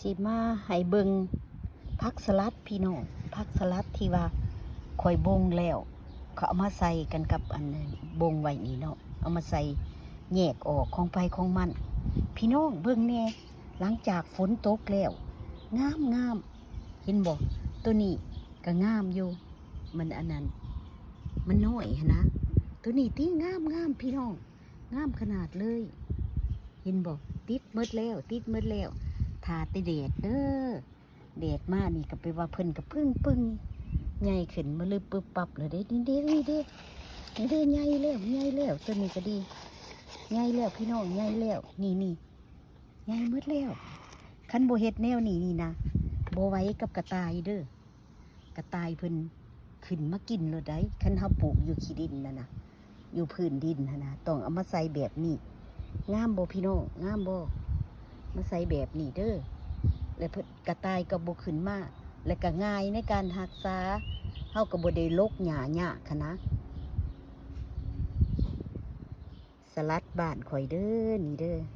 ຊິມາໃຫ້ເບິ່ງຜັກສະຫຼັດພີ່ນ້ອງ, ຜັກສະຫຼັດທີ່ວ່າຂ້ອຍບົ່ງແລ້ວ ເຂົາເອົາມາໃສ່ກັນກັບອັນບົ່ງໄວ້ນີ້ເນາະ, ເອົາມາໃສ່ແຍກອອກຂອງໃຜຂອງມັນ. ພີ່ນ້ອງເບິ່ງແດ່, ຫຼັງຈາກຝົນຕົກແລ້ວ ງາມໆ ເຫັນບໍ່? ໂຕນີ້ກໍງາມຢູ່, ມັນອັນນັ້ນ ມັນນ້ອຍຫັ້ນນະ. ໂຕນີ້ຕິງາມໆ ພີ່ນ້ອງ, ງາມຂະໜາດເລີຍ. ເຫັນບໍ່? ຕິດໝົດແລ້ວ, ຕິດໝົດແລ້ວ. ຖ້າແຕ່ແດດເດີ, ແດດມານີ້ກໍແປວ່າເພິ່ນກໍປຶ້ງໆ ໃຫຍ່ຂຶ້ນມາລຶບປຶບປັບແລ້ວເດ້. ນີ້ເດ້ ນີ້ເດ້ ນີ້ເດ້ ໃຫຍ່ແລ້ວ, ໃຫຍ່ແລ້ວ. ໂຕນີ້ກໍດີ ໃຫຍ່ແລ້ວພີ່ນ້ອງ, ໃຫຍ່ແລ້ວ. ນີ້ໆ ໃຫຍ່ໝົດແລ້ວ. ຄັນບໍ່ເຮັດແນວນີ້ນີ້ນະ ບໍ່ໄຫວກັບກະຕ່າຍເດີ. ກະຕ່າຍເພິ່ນຂຶ້ນມາກິນໂລດໃດ໋. ຄັນເຮົາປູກຢູ່ຂີ້ດິນຫັ້ນນະ, ຢູ່ພື້ນດິນຫັ້ນນະ, ຕ້ອງເອົາມາໃສ່ແບບນີ້. ງາມບໍ່ພີ່ນ້ອງ? ງາມບໍ່? ມາໃສ່ແບບນີ້ເດີ, ແລ້ວເພິ່ນ ກະຕ່າຍກໍບໍ່ຂຶ້ນມາ, ແລ້ວກໍງ່າຍໃນການຮັກສາ. ເຮົາກໍບໍ່ໄດ້ລົກຫຍ້າຍາກຫັ້ນນະ. ສະຫຼັດບ້ານຂ້ອຍເດີ ນີ້ເດີ.